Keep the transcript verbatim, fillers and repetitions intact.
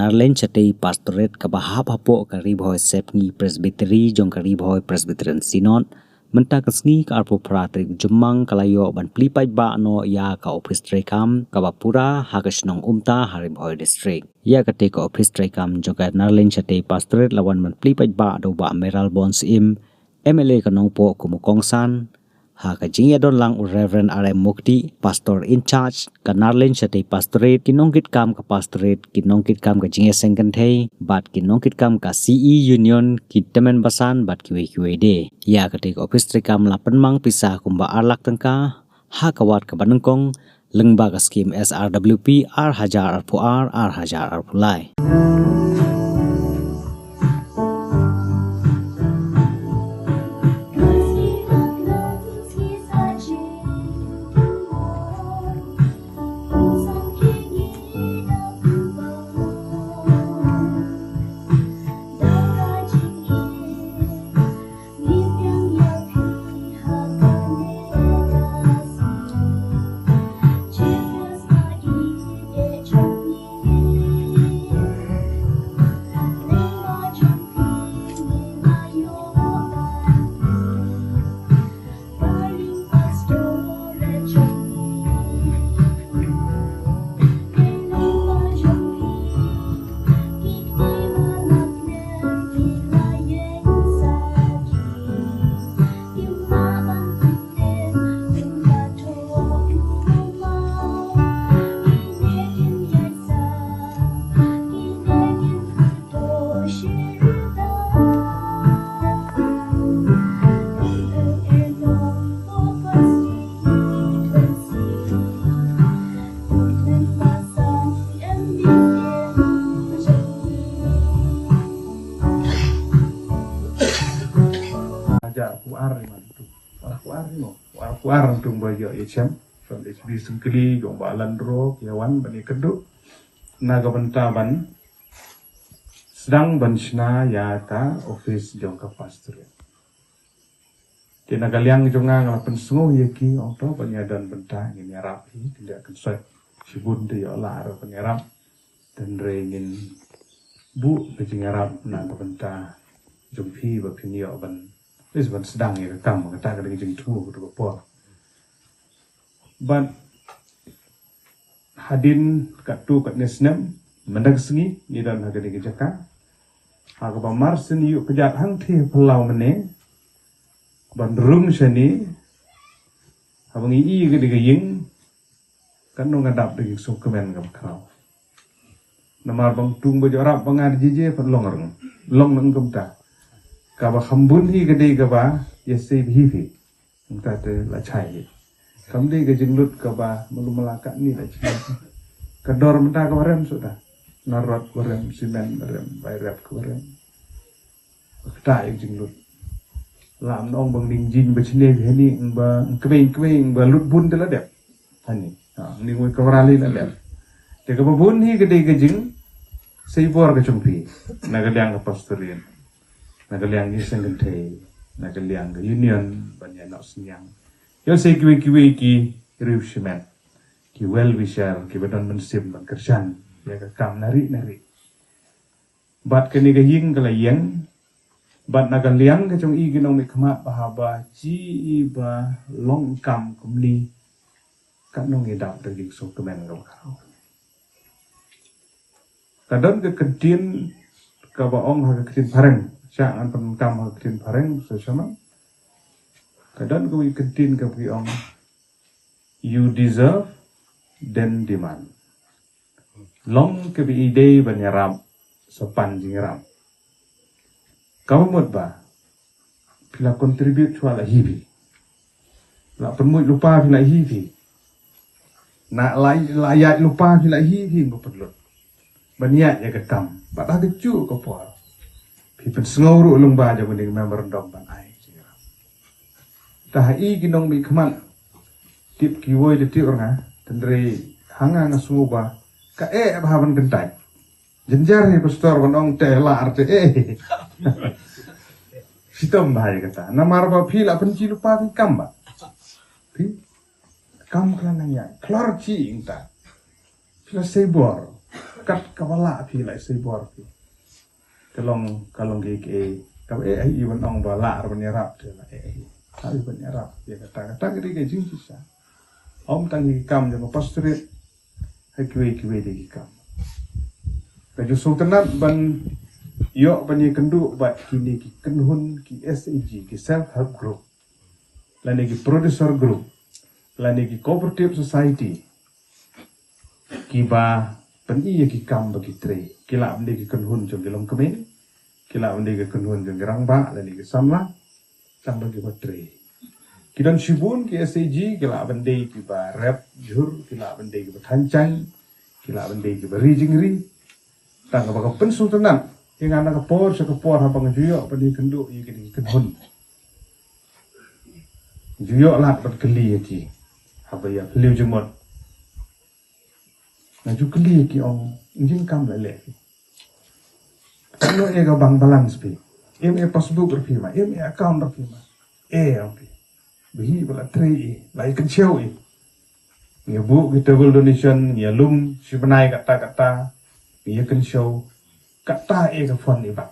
Narlen Shatei Pastorate kaba hap hapoh ka Ri Bhoi Sepngi Presbytery jong ka Ri Bhoi Presbyterian Synod, mynta ka sngi ka arphew phra tarik Jymmang ka la ïoh ban plie paidbah noh ïa ka ophis treikam kaba pura ha ka shnong Umta ha Ri Bhoi District. Ïa kata ka ophis treikam jong ka Narlen Shatei Pastorate la wan ban plie paidbah da u Bah Meral Bon Syiem, M L A ka Nongpoh kum u kongsan, ha ka jingïadon lang u Reverend R M Mukti, Pastor in charge ka Narlen Shatei Pastorate, ki nongkitkam ka Pastorate, ki nongkitkam ka jingïaseng kynthei, bad ki nongkitkam ka C E Union, ki tymmen basan bad kiwei kiwei de. Ïa kata ka ophis treikam la pynmang pisa kumba ar lak tyngka ha ka wad kaba nyngkong, lyngba ka skim S R W P ar hajar arphew ar, ar hajar arphew lai. Hajar kuar lima tu. Kuar kuar lima. Kuar kuar tu ba ïoh ïa chem. From H B Sengkeli jong ba Landro ïa wan ban ïa kynduh na ka bynta ban sdang ban shna ïa ka office jong ka Pastorate. Te na ka liang jong nga nga la pynsngew ïa ki, ong to ban ïa don bynta ngin ïarap hi, ngin ïa kynsoi shibun te ïoh lah ruh ban ïarap. Tynrai ngin buh ka jingïarap na ka bynta jong phi ba phin ïoh ban, is ban sdang ïa ka kam, kata ka dei ka jingthmu ka tu ka por. Bad hadien katto katne snem, mynta ka sngi ngi don ha kane ka jaka ha kaba mar sien ïuh kjat hangthie phyllaw mynne ban rung shane. Haba ngi i kane ka ïing, katno nga dap da ki jingsngewkmen kaba khraw. Namar ba ngtung ba jyrap ba nga da jije pat long rung, long nang kumta. Kaba kham bun hi ka dei kaba ïa sei bhi phi. Kumta te la chai hi. Kam dei ka jinglut kaba malu mala katne la chai. Ka dor mynta kaba rem suda. Na rot ba rem, simen ba rem, bai rep kaba rem. Kata ïa jinglut. La am nong bang ding jing ba chine bi hani ba kmei kmei ba lut bun te la dep. Hani. Ha, ni ngui kaba rali la dep. Te kaba bun hi ka dei ka jing sei bor ka jong phi. Na ka liang ka Pastorate. Na ka liang ki seng kynthei, na ka liang ka Union ban ïa noh synñiang. Ïa sei kiwei kiwei ki riew shimet, ki well wisher, ki ba don mynsiem ban kyrshan ïa ka kam nari nari. Bad kane ka ïing ka la ïeng, bad na ka liang ka jong i ki nongmihkhmat ba haba ji i ba long kam kumne, katno ngi dap da ki jingsngewkmen kaba khraw. Ka don ka ktien kaba ong ha ka ktien phareng, sha ngan pynkam ha ka ktien phareng, so shaman. Ka don kawei ka ktien kaba ki ong, "You deserve, then demand." Long kaba i dei ban ïarap, sa pan jingïarap. Kaba mut ba phi la contribute shuwa la hi phi. La pynmut lypa phi la hi phi. Na la, la ïaid lypa phi la hi phi, ba pynlut ban ïaid ïa ka kam. Bad ha kajuh ka por phi pynsngew ruh lyngba jong kane ka memorandum ban ai jingïarap. Te ha i ki nongmihkhmat, tip kiwei te tip ruh nga, tynrai ha nga nga sngew ba ka eh bha ban kyntait. Jynjar hi pastor ban ong te la ar te eh. Shitom bha ïa kata. Namar ba phi la pynjulor lypa phi kam ba. Phi kam ka la nang ïaid. Klor chi ïing ta. Phi la sei bor. Kat kaba lah phi la isei bor phi. Ka long, ka long ki, ki, kaba eh, eh, i ban ong ba lah ban ïarap te la eh, eh. Lah i ban ïarap ïa kata, kata ka dei ka jingshisha. Ym tang ki kam jong ka pastorate, ha kiwei kiwei de ki kam. Ka ju sngewtynnat ban ïoh ban ïakynduh bad kine ki kynhun ki S H G, ki self help group, lane ki producer group, lane ki cooperative society, kiba pyni ïa ki kam ba ki trei. Ki lah ban dei ki kynhun jong ki longkmie, ki lah ban dei ki kynhun jong ki rangbah lane ki samla, tang ba kiba trei. Ki don shibun ki S H G, ki lah ban dei kiba rep jhur, ki lah ban dei kiba thaw jaiñ, ki lah ban dei kiba ri jingri. Tang kaba ka pynsngewtynnat ïa nga na ka por sha ka por haba nga ju ïoh ban ïakynduh ïa kine ki kynhun. Ju ïoh lad ban kylli ïa ki haba ïa phylliew jingmut. Nga ju kylli ïa ki, ong, jingkam la leh phi? Ym eh ka bank balance phi? Ym eh passbook ruh phi ma? Ym eh account ruh phi ma? Eh, ong phi. Ba hi ba la trei i, la ïa kynshew i. Ngi buh ki table donation, ngi ïa lum shi bnai katta katta, ngi ïa kynshew. Katta eh ka fund i ba